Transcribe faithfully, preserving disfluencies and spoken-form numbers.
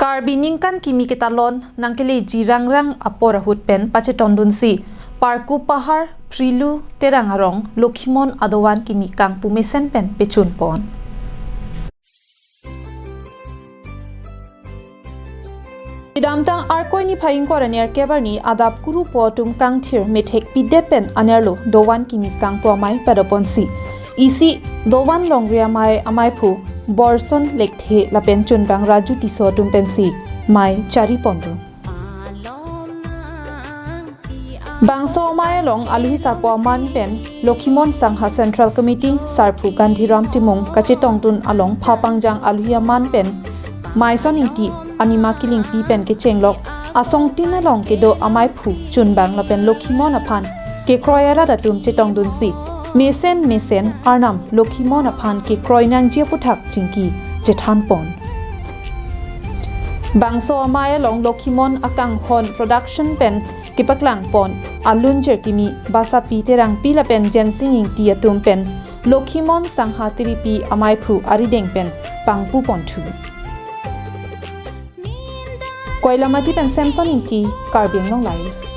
Karbi ningkan kimi ketalon nangkeleji rangrang apor ahut pen pachetongdunsi Parku Pahar Prilu Terang arong Lokhimon adovan kimi kangpu mesen pen pechunpon. Kedamtang Arkoi niphai ingkoi ra nerkep arni adap kurupo atum kangthir methek pidet pen anerlo dovan kimi kangpu amei padoponsi isi dovan longri amei ameiphu Borson Lekthe lapen chunbang Raju Tisso atum pensi mei chariponlo. Bangso amei along aluhi sarpo aman pen Lokhimon Sangha Central Committee sarpo Gandhiram Timung kachetongdun along phapangjang aluhi aman pen Maison Ingti Anima Killingpi pen kechenglok asongtin along kedo ameiphu chunbang lapen Lokhimon aphan kekroi arat atum chetongdunsi mesen mesen arnam Lokhimon aphan kekroi nangji aputhak chingki chethanpon. Bangso amei along Lokhimon akanghon production pen kepaklangpon alunjir kimi Basapi Terangpi lapen Jensing Ingti atum pen Lokhimon Sangha Tiripi ameiphu arideng pen pangpuponthu. Koilamati pen Samson Ingti, Karbi Anglong Live.